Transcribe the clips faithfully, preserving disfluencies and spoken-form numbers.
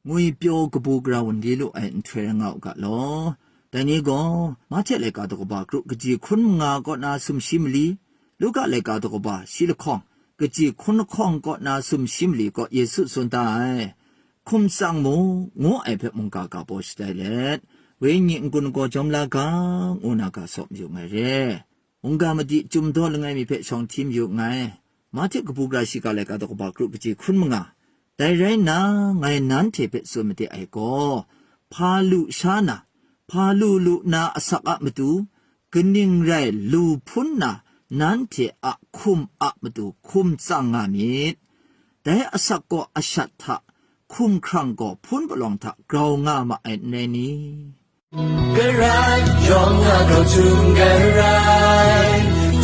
ngwipyaw kabu gara wunli lu ai nhtoi rai nga u ga law. Dai ni gaw, Mahte laika daw kaba kru kaji hkun manga kaw na sumshi mali, Luka laika daw kaba shi lahkawng, kaji hkun lahkawng kaw na sumshi mali kaw Yesu tsun da ai, hkum tsang mu, ngu ai hpe mungga ga baw shatai let, wenyi n-gun gaw jawm la ga, ngu na ga saw mayu nngai re. Mungga madi chyum daw langai mi hpe shawng hti mayu nngai. Mahte kabu gara shiga laika daw kaba kru kaji hkun manga. Dai rai nna, ngai nanhte hpe tsun made ai gaw, hpa lu sha na, hpa lu lu na asak a matu, kaning rai lu hpun na, nanhte a hkum a matu hkum tsang nga myit. Dai asak gaw ashat hta, hkumhkrang gaw hpun palawng hta grau nga ma ai n rai ni? Karai yawng a grau htum karai,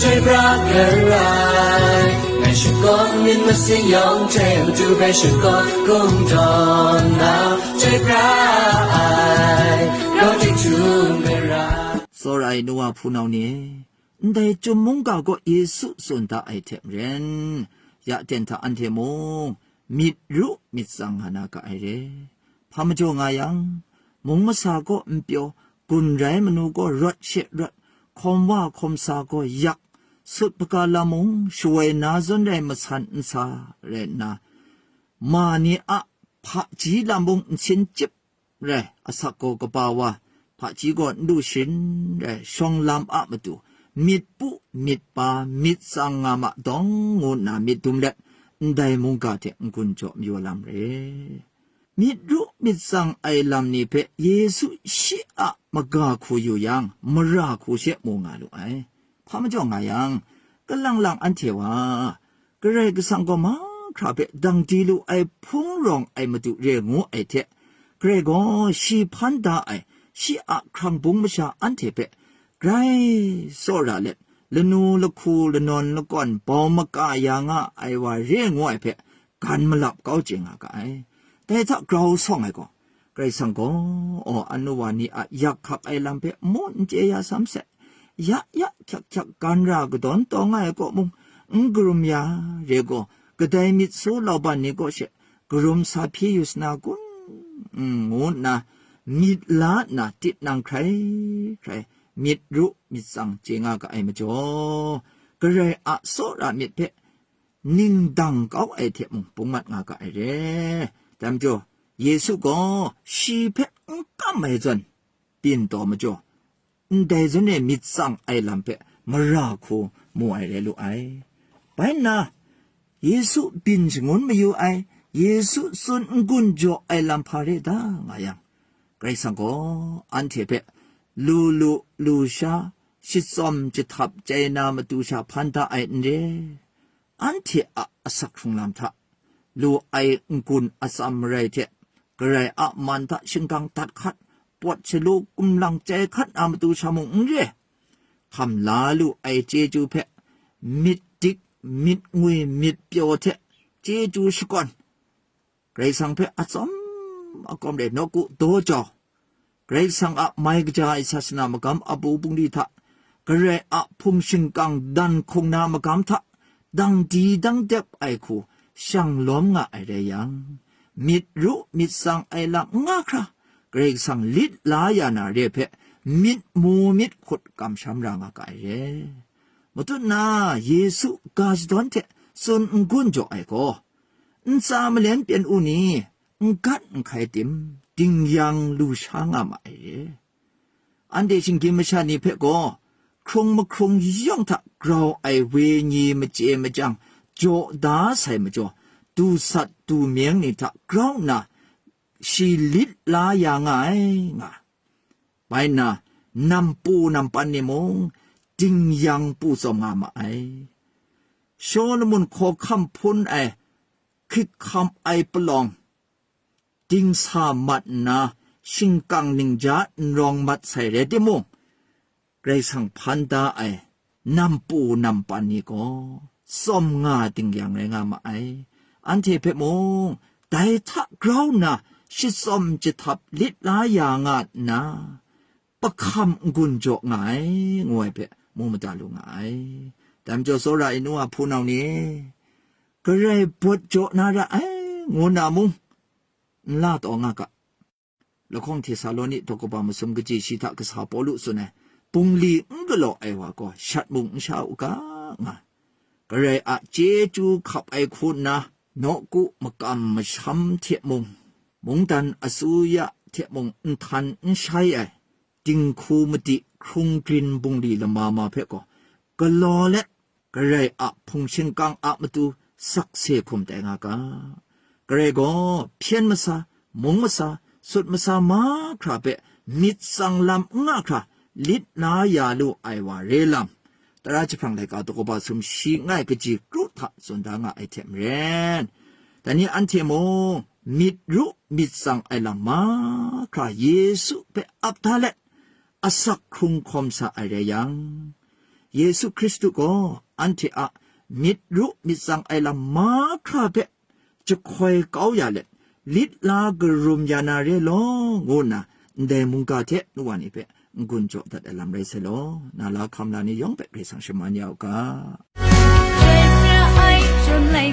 chyoi pra karai, ngai shakawn myit masin yawng hte matu hpe shakawn kungdawn na, chyoi pra ai, grau htum karai. Tsawra ai nu wa hpunau ni e, ndai chyum mungga gaw Yesu tsun da ai hte maren, ya ten hta anhte mung myit ru myit tsang nga na ga ai re. Hpa majaw nga yang, mung masa gaw npyaw, gun rai manu gaw rawt she rawt, hkawm wa hkawm sa gaw yak, sut hpaga lam mung shawoi na zawn rai masan nsa rai nna, ma ni a hpaji lam mung nsin chyip rai, asak gaw kaba wa, hpaji gaw n lu sharin rai, shawng lam a matu, myit pu, myit pa, myit tsang nga ma dawng ngu nna myit dum let, ndai mungga hte n-gun jaw mayu lam re. Myit ru myit tsang ai lam ni hpe Yesu shi a maga hku yu yang, mara hku she mu nga lu ai. Hpa majaw nga yang, kalang lang anhte wa, Karai Kasang gaw mahkra hpe dang di lu ai hpung rawng ai matu re ngu ai hte, Karai gaw shi hpan da ai, shi a hkrang bung masha anhte hpe grai tsawra let, lanu lahku lanawn lakawn bau maka ya nga ai wa re ngu ai hpe, gan malap kau chye nga ga ai. Dai hta grau sawng ai gaw, Karai Kasang gaw, aw, anu wa ni a yak hkak ai lam hpe mu n chye ya sam se. Ya ya hkyak hkyak gan ra kadawn taw nga ai kaw mung, n karum ya re gaw, kadai myit su lauban ni kaw she karum sa hpyi yu sana kun? Ngu nna myit la nna tit nang hkrai hkrai myit ru myit tsang chye nga ga ai majaw, Karai a tsawra myit hpe ning dang kau ai hte mung bung mat nga ga ai re. Dai majaw, Yesu gaw shi hpe n kam ai zawn, byin taw majaw, ndai zawn e myit tsang ai lam hpe mara hku mu ai rai lu ai. Bai nna, Yesu byin shangun mayu ai, Yesu tsun n-gun jaw ai lam hpa re da nga yang, Karai Kasang gaw anhte hpe lu lu, lu sha, shitsawm jahtap chye na matu sha hpan da ai n re. Anhte a asak hkrung lam hta, lu ai n-gun atsam marai hte, Karai a man hta shingkang dat hkat, pawt shalu kumlang chyai hkat na matu sha mung n re. Hkam la lu ai chyeju hpe, myit dik, myit ngwi, myit pyaw hte chyeju shakawn, Karai Kasang hpe atsawm akawm re nawku daw jau. Karai Kasang a mai kaja ai sasana magam abu bungli hta, Karai a hpung shingkang dan hkung na magam hta, dang di dang dep ai hku shang lawm nga ai rai yang, myit ru myit tsang ai lam n nga hkra, Karai Kasang lit la ya na re hpe myit mu myit hkut kamsham ra nga ga ai re. Matut na Yesu ga shadawn hte tsun n-gun jaw ai gaw, ntsa malen pyen u ni, n gat n hkai tim, ding yang lu sha nga ma ai re. Anhte shinggyim masha ni hpe gaw, hkrung mahkrung yawng hta grau ai wenyi machye majang jaw da sai majaw, du sat du meng ni hta grau nna shi lit la ya nga ai, nga. Bai nna, nam pu nam pan ni mung, ding yang pu tsawm nga ma ai. Shawlumon hkawhkam hpun ai, hkrit hkam ai palawng, dingsa mat nna, shingkang ningja n rawng mat sai rai timung, Karai Kasang hpan da ai nam pu nam pan ni gaw, tsawm nga ding yang rai nga ma ai. Anhte hpe mung, dai hta grau nna, shitsawm jahtap lit la ya nga nna, pahkam n-gun jaw nga ai, ngu ai hpe mu mada lu nga ai. Dai majaw, tsawra ai nu a hpunau ni e, Karai bawt jaw na ra ai, ngu na mung, n la taw nga ga. Lahkawng Htesaloni daw kaba masum kaji shi hta kasa Pawlu tsun ai, bungli n galaw ai wa gaw shat mung n sha u ga, nga. Karai a chyeju hkap ai hku nna, nawku makam masham hte mung, mungdan asuya hte mung nhtan n shai ai, dinghku madi hkrung grin bungli lama ma hpe gaw, galaw let, Karai a hpung shingkang a matu sakse hkum tai nga ga. Karai gaw hpyen masa, mung masa, sut masa mahkra hpe myit tsang lam n nga hkra lit la ya lu ai wa re lam, tara jahprang laika daw kaba sum shi ngai kaji kru hta tsun da nga ai hte maren, dai ni anhte mung myit ru myit tsang ai lam mahkra Yesu hpe ap da let, asak hkrung hkawm sa ai rai yang, Yesu Hkristu gaw anhte a myit ru myit tsang ai lam mahkra hpe jahkoi kau ya let, lit la karum ya na re law, ngu nna ndai mungga hte nu wa ni hpe n-gun jaw dat ai lam rai sai law, na la hkam la ni yawng hpe Karai Kasang shaman ya u ga. 最热爱春雷